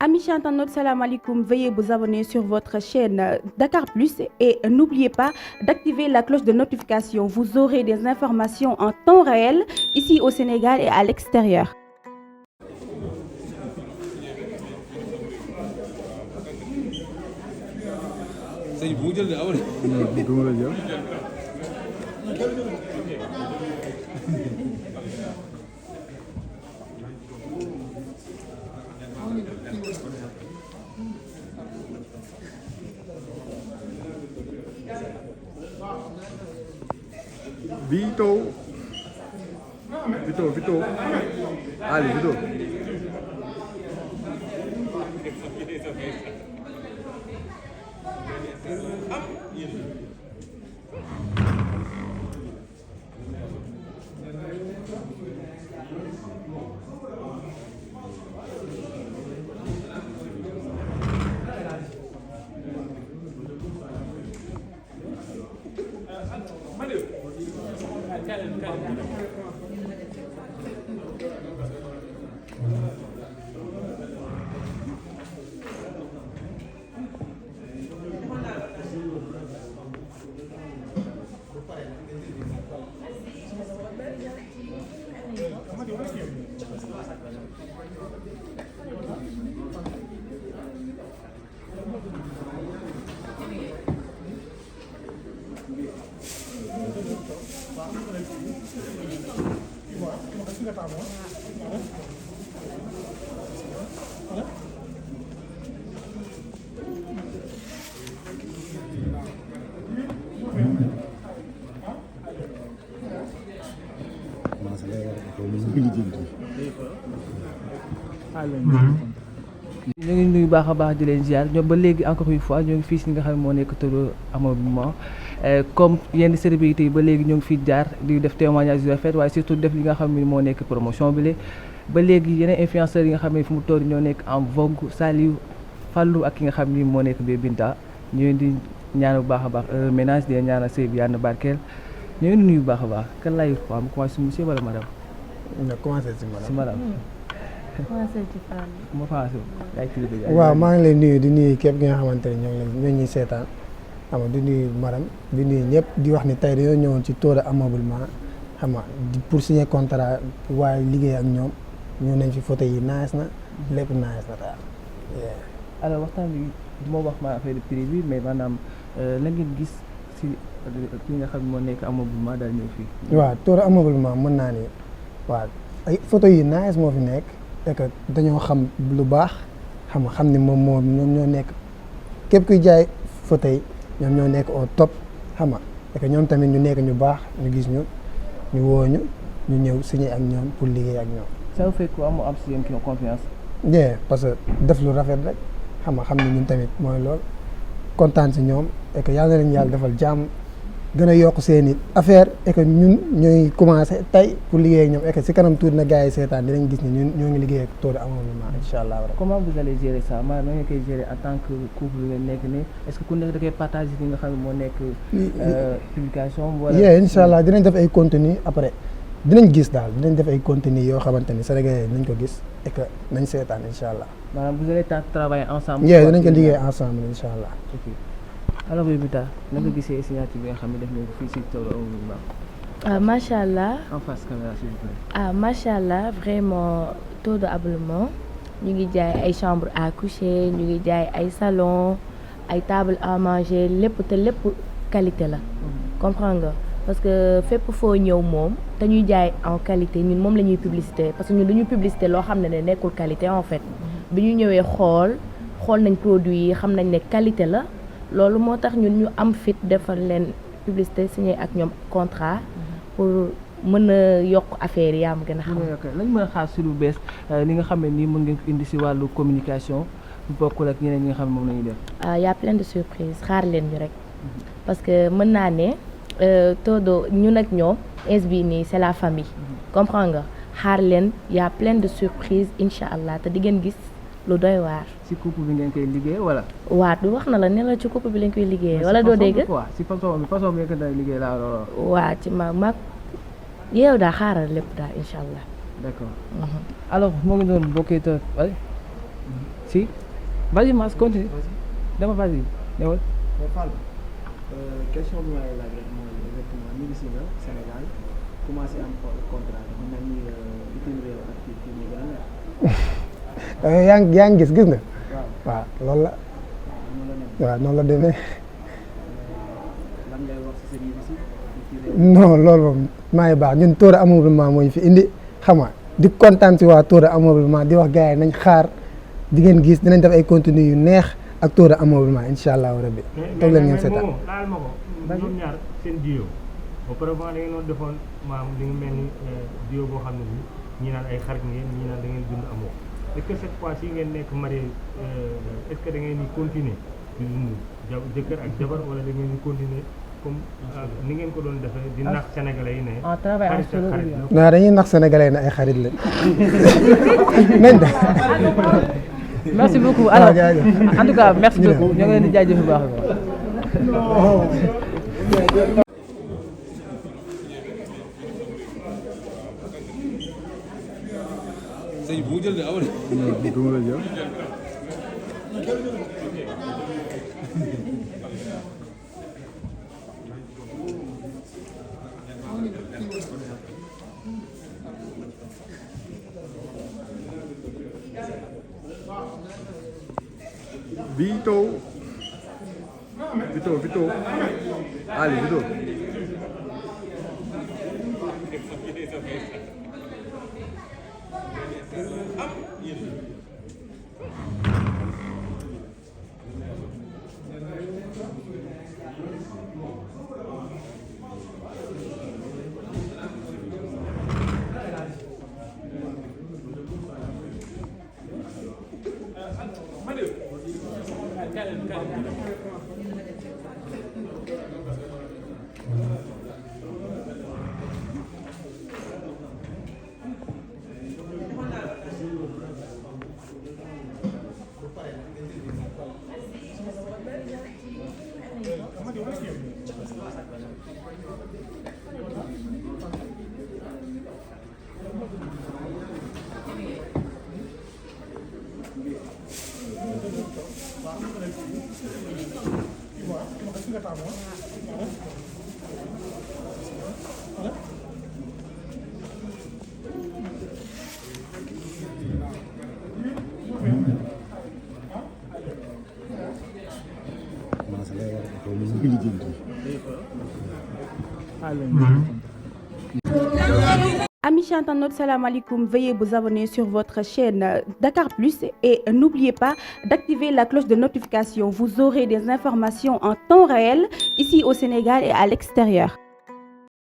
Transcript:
Amis internautes, salam alaikum. Veuillez vous abonner sur votre chaîne Dakar Plus et n'oubliez pas d'activer la cloche de notification. Vous aurez des informations en temps réel ici au Sénégal et à l'extérieur. Vito. Ali, Vito. ñu ngi nuyu baax a baax di leen ziar ñoom ba léegi encore une fois ñoo ngi fii si nga xam ne moo nekk turu Ameublement comme yenn célébrités yi ba léegi ñoo ngi fi jaar di def témoignage yu rafet waaye surtout def li nga xam ne moo nekk promotion bi ba léegi yeneen influenceurs yi nga xam ne fu mu toll ñoo nekk en vogue Saliou Fallou ak ki nga xam ni moo nekk Bébé Binta ñu leen di ñaan bu baax a baax ménage di ñaanal sëy bi yàlla na barkeel ñu ngi nuyu bu baax a baax kan laay wax ma commencé si monsieur wala madame. nga commencé si madame. waaw maa ngi lay nuyu di nuyu képp gi nga xamante ne ñoo ñuy seetaan xam nga di nuyu madame di nuyu ñëpp di wax ni tey dañoo ñëwoon ci Todo Ameublement xam nga pour signer contrat waaye liggéey ak ñoom ñëw nañ fi photo yi nice na lépp nice na daal. alors waxtaan bi du ma wax ma affaire de prix bi mais maanaam la ngeen gis si ki nga xam ne moo nekk Ameublement daal ñëw fii. waaw Todo Ameublement mën naa ni waaw ay photo yi nice moo fi nekk. et que dañoo xam lu baax xam ni moom ñoom ñoo nekk képp kuy jaay fauteuil ñoom ñoo nekk au top xam nga et que ñoom tamit ñu nekk ñu baax ñu gis ñu woo ñu ñëw signé ak ñoom pour liggéey ak ñoom. ça fait quoi mu am si yéen confiance. bien parce que def lu rafet rek xam ni ñun tamit mooy lool kontaan si ñoom et que yàlla na leen yàlla defal jàmm gën a yokk seeni affaire et que ñun ñooy commencé tey pour liggéey ak ñoom et que si kanam tuuti na gars yi seetaan dinañ gis ni ñun ñoo ngi liggéey ak Todo Ameublement incha allah. comment vous allez gérer ça maanaam da ngeen koy gérer en tant que couple ngeen nekk nii est-ce que ku nekk da koy partager li nga xam ne moo nekk publication. wala incha allah dinañ def ay contenu après dinañ gis daal dinañ def ay contenu yoo xamante ni Sénégalais nañ ko gis et que nañ seetaan incha allah. maanaam vous allez travailler ensemble. dinañ ko liggéey ensemble incha allah. alors Bébé Binta na nga gisee signature bi nga xam ne def nañ ko fii si Todo Ameublement. macha allah. en face caméra s'il vous plaît. macha allah vraiment Todo Ameublement ñu ngi jaay ay chambre à coucher ñu ngi jaay ay salon ay table à manger lépp te lépp qualité la. comprendre nga parce que fépp foo ñëw moom te ñuy jaay en qualité ñun moom la ñuy publicité parce que ñun dañuy publicité loo xam ne nekkul qualité en fait. bi ñu ñëwee xool nañ produit yi xam nañ ne qualité la. loolu moo tax ñun ñu am fit defal leen publicité signé ak ñoom contrat pour mën a yokk affaire yi yaa ma gën a xam. lañ mën a xaar si lu bees li nga xam ne nii mën ngeen ko indi si wàllu communication bu bokkul ak ñeneen ñi nga xam ne moom la ñuy def. y a plein de surprises xaar leen ñu rek parce que mën naa ne Todo ñun ak ñoom ins bi nii c'est la famille. comprends nga xaar leen y a plein de surprises incha allah te di ngeen gis. lu doy waar. si couple bi ngeen koy liggéey wala. waaw du wax na la ne la ci couple bi lañ koy liggéeyee. wala doo dégg si façon bi ngeen ko day liggéey laa lool. waaw ci mag yow daa xaaral lépp daal incha allah. d'accord. alors moo ngi doon bokkee te si vas-y Mass continue dama vas-y ñëwal. mais Fall question bi ma lay laaj rek mooy exactement ñu ngi si nga Sénégal commencé am contrat dafa mel ni bitim réew ak fii mu gën a neex. yaa ngi gis nga. waaw waaw loolu la. waaw noonu la demee. lan ngay wax si sa ñibbisi non loolu moom maa ngi baax ñun taux d'ameublement moo ñu fi indi xam nga di kontaan si waa taux d'ameublement di wax gars yi nañ xaar di ngeen gis dinañ def ay contenu yu neex ak taux d'ameublement incha allahu rabbi. toog leen ngeen seetaan laal ma ko ñoom ñaar seen duo auparavant da ngeen doon defoon maam li nga mel ni duo boo xam ne ni ñii naan ay xarit ngeen ñii naan da ngeen dund amoo est-ce que cette fois ci ngeen nekk marié est-ce que da ngeen di continuer di dund jëkkër ak jabar wala da ngeen di continuer comme ni ngeen ko doon defee di nax sénégalais yi ne en travail en solo xarit la non dañuy nax sénégalais na ay xarit la nañ def. merci beaucoup alors en tout cas merci beaucoup ñoo ngi leen di jaajëf bu baax a baax. sëñ bu mu jël de aw de. du ma la jël. Vito. Allez, Vito. Amis internautes, salam alaikum. Veuillez vous abonner sur votre chaîne Dakar Plus et n'oubliez pas d'activer la cloche de notification. Vous aurez des informations en temps réel ici au Sénégal et à l'extérieur.